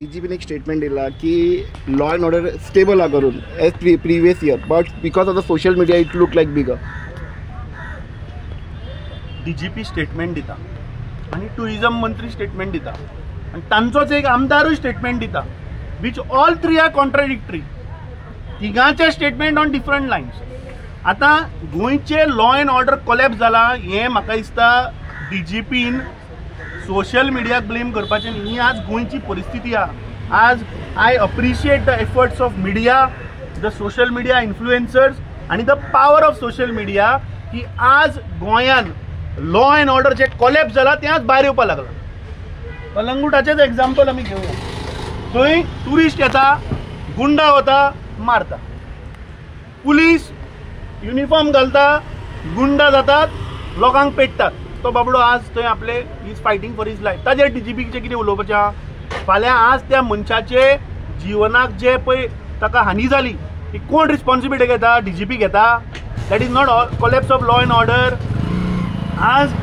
DIGIPIN एक statement दिला की लॉ एंड ऑर्डर स्टेबल हा करून as previous year, but because of the social media it look like bigger. DGP statement दिता आनी टुरिजम मंत्री स्टेटमेंट दिता आनी तांचोच एक आमदारूय स्टेटमेंट दिता, which all three are contradictory. तिगांचे statement on different lines. आतां गोंयचे लॉ एंड ऑर्डर कोलॅप्स जाला हें म्हाका दिसता डीजीपीन सोशल मिडियाक ब्लेम करपाचें न्ही. ही आज गोंयची परिस्थिती आहा. आज I appreciate the efforts of media, the social media influencers आनी the power of social media की आज गोंयान law and order J collapse जाला तें आज भायर येवपाक लागलां. कलंगूटाचेंच एग्जाम्पल आमी घेवया. थंय ट्युरिस्ट येता, गुंडा वता, मारता, पुलीस युनिफॉर्म घालता, गुंडा जातात, लोकांक पेट्टात. तो बाबडो आज थंय आपले is fighting for his life. ताजेर डीजीपीचें कितें उलोवपाचें आहा? फाल्यां आज त्या मनशाचे जिवनाक जे पळय ताका हानी जाली ती कोण रिस्पॉन्सिबिलिटी घेता? डीजीपी घेता? That is not collapse of law and order. आज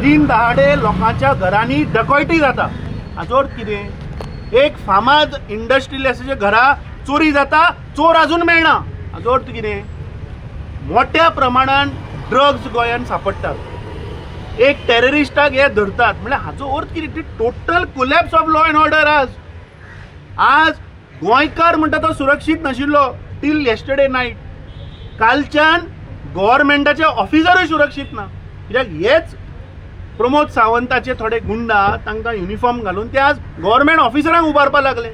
दिन दहाडे लोकांच्या घरांनी डकॉयटी जाता. हाचो अर्थ कितें? एक फामाद इंडस्ट्रियलिस्टाच्या घरा चोरी जाता, चोर आजून मेळना. हाचो अर्थ कितें? मोठ्या प्रमाणान ड्रग्स गोंयांत सांपडटात, एक टेररिस्टाक हे धरतात. म्हणल्यार हाचो अर्थ कितें? Total collapse of law and order. आज आज गोंयकार म्हणटा तो सुरक्षीत नाशिल्लो टील येस्टरडे नायट. कालच्यान गव्हर्मेंटाचे ऑफिसरूय सुरक्षीत ना, कित्याक हेच प्रमोद सावंताचे थोडे गुंडा तांकां युनिफॉर्म घालून ते आज गव्हर्मेंट ऑफिसरांक उबारपाक लागले.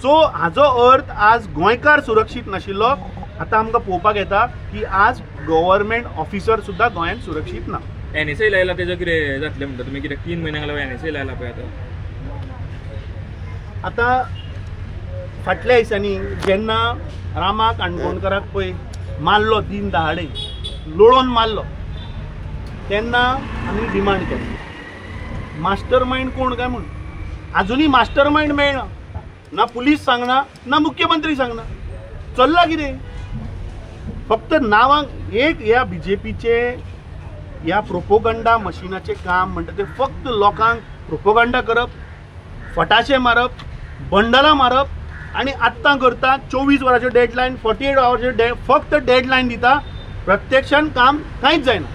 सो हाचो अर्थ आज गोंयकार सुरक्षीत नाशिल्लो. आतां आमकां पळोवपाक येता की आज गव्हर्मेंट ऑफिसर सुद्दां गोंयांत सुरक्षीत ना. एनएसए लायला तेजो कितें जातलें म्हणटा तुमी? कित्याक 3 म्हयन्यांक लागून एनएसए लायला पळय आतां. आतां फाटल्या दिसांनी जेन्ना रामा काणकोणकाराक पळय मारलो, दिन दहाडे लोळोन मारलो, तेन्ना आमी डिमांड केली मास्टर मायंड कोण काय म्हूण. आजुनूय मास्टर मायंड मेळना, ना पुलीस सांगना ना मुख्यमंत्री सांगना. चल्ला कितें? फक्त नांवांक एक ह्या बीजेपीचे ह्या प्रोपोगंडा मशिनाचें काम म्हणटा तें फक्त लोकांक प्रोपोगंडा करप, फटाशे मारप, बंडलां मारप आनी आत्तां करता 24 वरांच्यो डेडलायन, 48 आवरांच्यो फक्त डेडलायन दिता. प्रत्यक्षान काम कांयच जायना.